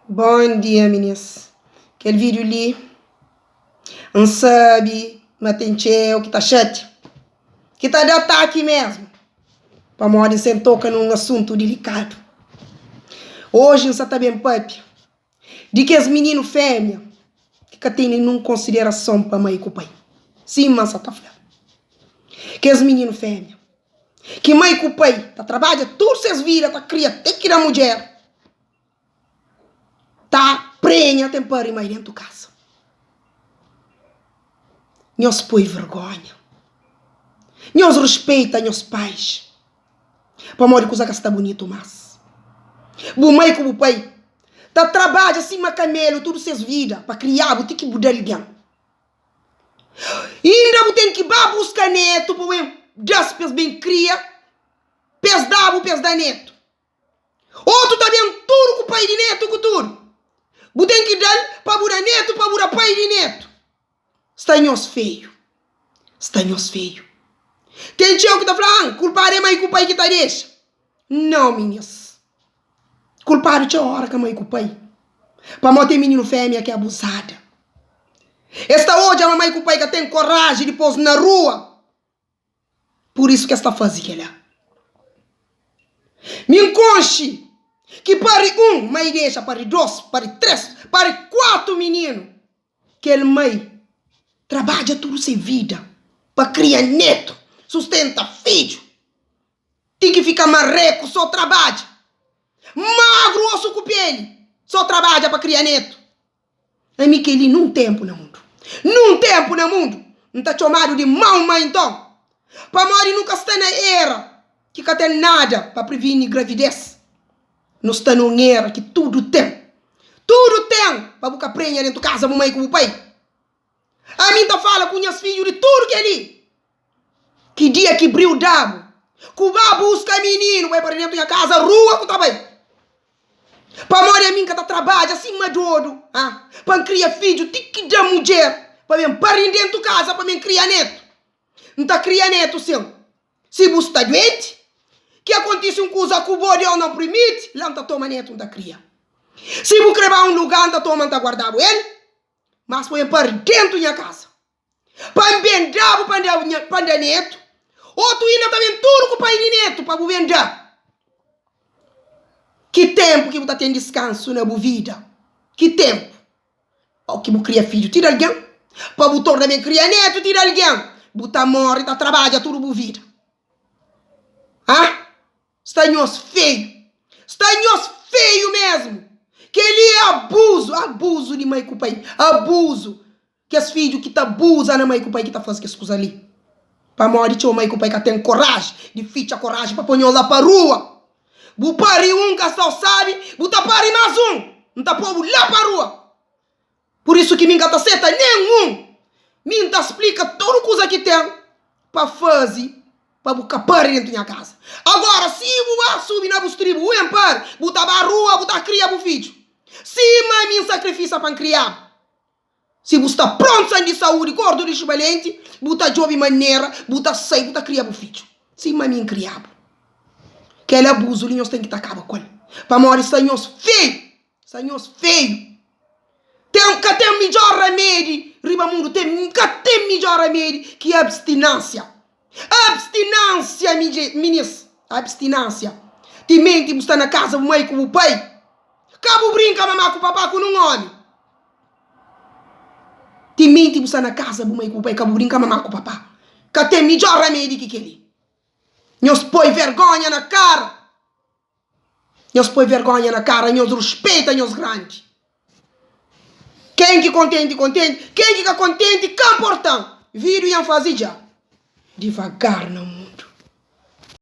Bon dia minis. Kel vídiu li N sabe ma ten txeu ki ta xatia, ki ta da ataki mésmu, pamodi N sen toka na un asuntu dilikadu. Oji N sa ta ben pâpia di kes mininu fémia ki ka ten ninhun konsiderason pa mai ku pai, sima N sa ta fla. Kes mininu fémia ki mai ku pai ta trabadja tudu ses vida ta kria te ki da mudjer. Ta prenha ten pari mai dentu kasa. Nhos poi vergonha. Nhos respeita nhos pais. Pamodi kuza ka sta bunitu mas. Bu mai ku bu pai ta trabadja sima kamelu tudu ses vida pa kriabu ti ki bu da algen. Inda bu ten ki ba buska netu pa bu ben da-s pa es ben kria, pa es da-bu pa es da netu. Otu ta ben tudu ku pai di netu ku tudu. Bu ten ki da-l pa bu da netu pa bu da pai di netu. Sta nhos feiu. Sta nhos feiu. Ten txeu ki ta fla, an, kulpadu é mai ku pai ki ta dexa. Nau, minis. Kulpadu txeu ora ka mai ku pai. Pamodi ten mininu fémia ki abuzada. Es ta odja ma mai ku pai ka ten koraji di pô-s na rua. Pur isu ki es ta faze kel-la. Mi N konxe ki pari un mai dexa pari dos, pari tres, pari kuatu mininu. Kel mai trabadja tudu se vida pa kria netu, sustenta fidju, ti ki fika mareku so trabadja, magru osu ku peli so trabadja pa kria netu. Ami kel-li nun ténpu na mundu. Nun ténpu na mundu N ta txomadu di mau mai nton, pamodi nu ka sta na era ki ka ten nada pa privini gravidês. Nu sta na un era ki tudu ten. Tudu ten pa bu ka prenha dentu kaza bu mai ku bu pai. Ami N ta fala ku nhas fidju di tudu kel-li. Ki dia ki briu da-bu ku ba buska mininu bai pa dentu nha kaza rua ku ta bai. Pamodi ami N ka ta trabadja sima dodu ah pa N kria fidju ti ki da mudjer pa ben pari-m dentu kaza pa ben kria netu. N ta kria netu sin. Si bu sta duenti, ki akontise un kuza ku bo Deus nau primiti, la N ta toma netu N ta kria. Si bu kre ba un lugar N ta toma N ta guarda-bu el, mas pa ben pari dentu nha kaza. Pa N ben da-bu pa N da nha, pa N da netu. Otu inda ta ben tudu ku pai di netu pa bu ben da. Ki tenpu ki bu ta ten diskansu na bu vida? Ki tenpu? Ó ki bu kria fidju ti di algen, pa bu torna ben kria netu ti di algen, bu ta móre ta trabadja tudu bu vida. Ha? Sta nhos feiu. Sta nhos feiu mesmu. Kel-li é abuzu, abuzu di mai ku pai, abuzu. Kes fidju ki ta abuza na mai ku pai ki ta faze kes kuza li. Pamodi txeu mai ku pai ka ten koraji di fitxa koraji pa poi nhos la pa rua. Bu pari un ka sta-u sabi, bu ta pari más un, N ta pô-bu la pa rua. Pur isu ki mi N ka ta seta nen un. Mi N ta splika tudu kuza ki ten pa faze pa bu ka pari dentu nha kaza. Agora, si bu ba subi na bu stribu bu ben pari, bu ta ba rua bu ta kria bu fidju. Sima mi N sakrifisa pa N kria-bu. Si bu sta prontu san di saúdi, gordu rixu balenti, bu ta djobe manera, bu ta sai, bu ta kria bu fidju. Sima mi N kria-bu. Kel abuzu li nhos ten ki ta kaba ku el. Pamodi sta nhos feiu, sta nhos feiu. Ten, ka ten midjor ramedi riba mundu, ten, ka ten midjor ramedi ki abstinansia. Abstinansia, minis, abstinansia. Timenti bu sta na kaza bu mai ku bu pai, ka bu brinka mamá ku papá ku nun omi. Timenti bu sta na kaza bu mai ku bu pai, ka bu brinka mamá ku papá. Ka ten midjor ramedi ki kel-li. Nhos poi vergonha na kara. Nhos poi vergonha na kara, nhos ruspeita nhos grandi. Ken ki kontenti, kontenti, ken ki ka kontenti, ka nportan. Vídiu dja N faze dja. Divagar na mundu.